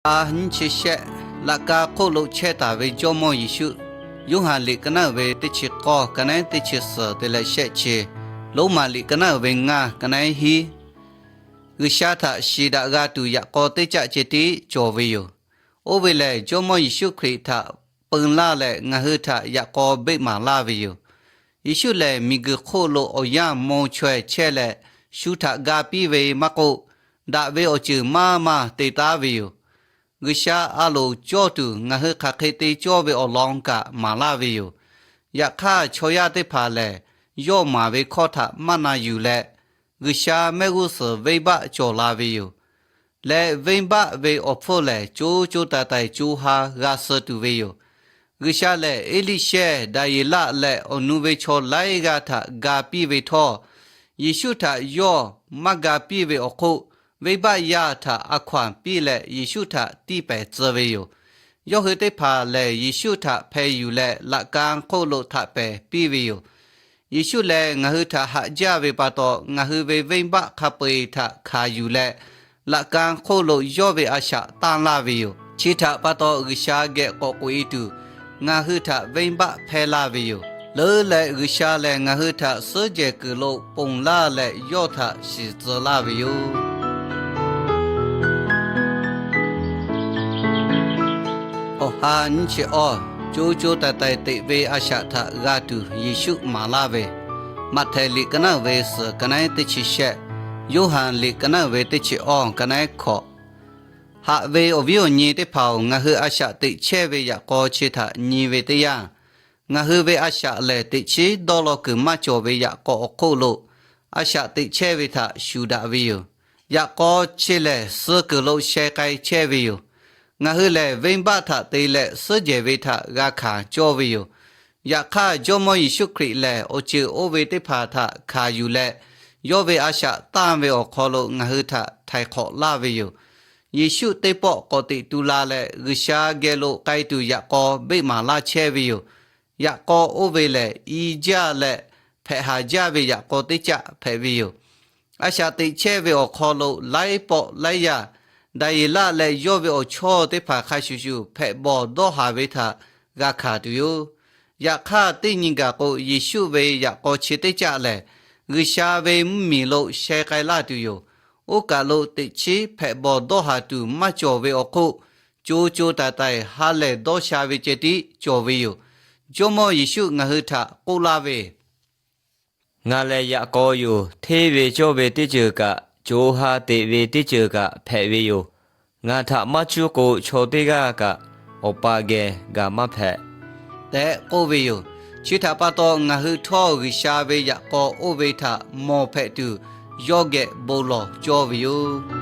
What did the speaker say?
A nyiˇ chi shehˆ, laꞈ ka hk'oˆ lo chehˇ taˍ ve Jawˇmawˇ Yeˍsuˆ, Yoˇhanˬ liꞈ ka naˉ uiˍ ve teˇ chi k'awˇ ka naˉ teˇ chi suhˍ te leh shehˆ chi, Roˉmaꞈ liꞈ ka naˉ uiˍ ve ngaˇ ka naˉ hiˉ, G'uiˬsha htaꞈ shiˍ daꞈ g'a tuˬ yaꞈ k'aw teˇ caˆ ceh tiˉ cawˬ ve yoˬ. Oˇ ve lehˬ, Jawˇmawˇ Yeˍsuˆ Hkriꞈ htaꞈ peu laˇ leh ngaˬ hui htaꞈ yaꞈ k'aw beˆ maˍ laˇ ve yoˬ. Yeˍsuˆ lehˬ, miˬguiˬ hk'oˆ lo awˬ yanˇ maw chaweh chehˇ leh, shu htaꞈ ga piˇ ve maˇ k'oˆ, daꞈ ve awˬ ceuˬ maˇ maˇ te taˉ ve yoˬ. G'uiˬsha a loˍ cawˇ tuˬ ngaˬ hui hk'aˬ hk'e te cawˇ ve awˬ lawn kaꞈ maˍ laˇ ve yoˬ. Yaꞈ hk'aˇ, chaw yaˇ teˇ hpaˍ lehˬ, yawˇ maˍ ve hkawˇ htaꞈ maˇ na yuˬ leh, G'uiˬsha mehˆ g'uˇ suhˍ venˇbaˆ cawˬ la ve yoˬ. Leh venˇbaˆ ve awˬ hpfuhˇ lehˬ, co co taiˍ taiˍ co ha g'a suh tuˬ ve yoˬ. G'uiˬsha lehˬ, Eˇliˇshehˇ, Daˍyeˍlaˆ leh awˬ nu ve chaw laiˉ g'aˇ htaꞈ ga piˇ ve htawˇ, Yeˍsuˆ htaꞈ yawˇ maˇ ga piˇ ve awˬ hk'oˆ, venˇbaˆ yaˇ htaꞈ a hkaw anˬ piˇ leh Yeˍsuˆ htaꞈ tiˇ pehˍ tcuh ve yoˬ. Yawˇ hui teˇ hpaˍ lehˬ, Yeˍsuˆ htaꞈ hpeh yuˬ leh laꞈ ka hk'oˆ lo htaꞈ pehˍ piˇ ve yoˬ. Yeˍsuˆ lehˬ, ngaˬ hui htaꞈ haꞈ jaˇ ve pa taw, ngaˬ hui ve venˇbaˆ hk'a peu-eˬ htaꞈ hkanˍ yuˬ leh, laꞈ ka hk'oˆ lo yawˇ ve a shaꞈ tanˇ laˇ ve yoˬ. Chi htaꞈ pa taw, G'uiˬsha geh k'awꞈ k'oꞈ-e tuˬ, ngaˬ hui htaꞈ venˇbaˆ hpehˇ laˇ ve yoˬ. Leuˉ leh G'uiˬsha lehˬ, ngaˬ hui htaꞈ suhˉ jehˬ kuiˬ lo ponˬ laˇ leh, yawˇ htaꞈ shiˍ tcuh laˇ ve yoˬ. Awˬ ha nyiˇ chi awˇ, co co taiˍ taiˍ teꞈ ve a shaꞈ htaꞈ g'a tuˬ Yeˍsuˆ maˍ laˇ ve, Maꞈhtehˍ liꞈ ka naˉ uiˍ ve suhˍ ka naˉ teˇ chi shehˆ, Yoˇhanˬ liꞈ ka naˉ uiˍ ve teˇ chi awˇ ka naˉ hkawꞈ. Haꞈ ve awˬ viˉ awˬ nyi teˇ hpaˍ-oˬ, ngaˬ hui a shaꞈ teꞈ chehˇ ve yaꞈ k'aw chi htaꞈ nyi ve teˇ yanˇ, ngaˬ hui ve a shaꞈ lehˬ, teꞈ chiˉ dawˇ law kuiˬ maˇ cawˬ ve yaꞈ k'aw awˬ hk'oˆ lo a shaꞈ teꞈ chehˇ ve htaꞈ shuˍ daꞈ ve yoˬ. Yaꞈ k'aw chi lehˬ, suh kuiˬ lo sheh k'ai chehˇ ve yoˬ. Ngaˬ hui lehˬ, venˇbaˆ htaꞈ te leh suhˉ jehˬ ve htaꞈ g'a hkanˍ cawˇ ve yoˬ. Yaꞈ hk'aˇ, Jawˇmawˇ Yeˍsuˆ Hkriꞈ lehˬ, awˬ ceuˬ oˇ ve teˇ hpaˍ htaꞈ hkanˍ yuˬ leh, yawˇ ve a shaꞈ tanˇ ve awˬ hk'aw lo ngaˬ hui htaꞈ htaiˍ hk'awꞈ laˇ ve yoˬ. Yeˍsuˆ teˇ pawˆ k'awꞈ teꞈ tu la leh, G'uiˬsha geh lo k'ai tuˬ yaꞈ k'aw beˆ maˍ laˇ chehˇ ve yoˬ. Yaꞈ k'aw oˇ ve lehˬ, i jaˇ leh hpehꞈ haˍ jaˇ ve yaꞈ k'aw teˇ caˆ hpehꞈ ve yoˬ. A shaꞈ teꞈ chehˇ ve awˬ hk'aw lo laiˉ pawˆ laiˉ yaˇ, Daˍyeˍlaˆ leh yawˇ ve awˬ chawˇ teˇ hpaˍ hk'a shuˍ shuˍ hpehꞈ bawˬ dawˇ haˍ ve htaꞈ g'a hkanˍ tuˬ yoˬ. Yaꞈ hk'aˇ, teˇ nyi gaˬ k'o, Yeˍsuˆ ve yaꞈ k'aw chi teˇ caˆ lehˬ, G'uiˬsha ve mvuhˇ miˬ lo sheh k'ai laˇ tuˬ yoˬ. Oˇ kaˬ lo teꞈ chiˉ hpehꞈ bawˬ dawˇ haˍ tuˬ maˇ cawˬ ve awˬ hk'oˆ, co co taiˍ taiˍ ha lehˬ dawˇ sha ve ceh tiˉ cawˬ ve yoˬ. Jawˇmawˇ Yeˍsuˆ ngaˬ hui htaꞈ k'oˆ laˇ ve, Ngaˬ lehˬ yaꞈ k'aw yoˬ. Hteˇ ve cawˇ ve teˇ ceuˬ kaꞈ, co ha teꞈ ve teˇ ceuˬ kaꞈ hpehꞈ ve yoˬ. Ngaˬ htaꞈ maˇ cuˇ k'o, chaw teˇ g'aˇ kaꞈ Awˬ pa geh gaˬ maˇ hpehꞈ tehꞈ k'oˆ ve yoˬ. Chi htaꞈ pa taw, ngaˬ hui htawˇ G'uiˬsha ve yaꞈ k'aw oˇ ve htaꞈ mawˬ hpehꞈ tuˬ, yawˇ geh bon lawˬ cawˇ ve yoˬ.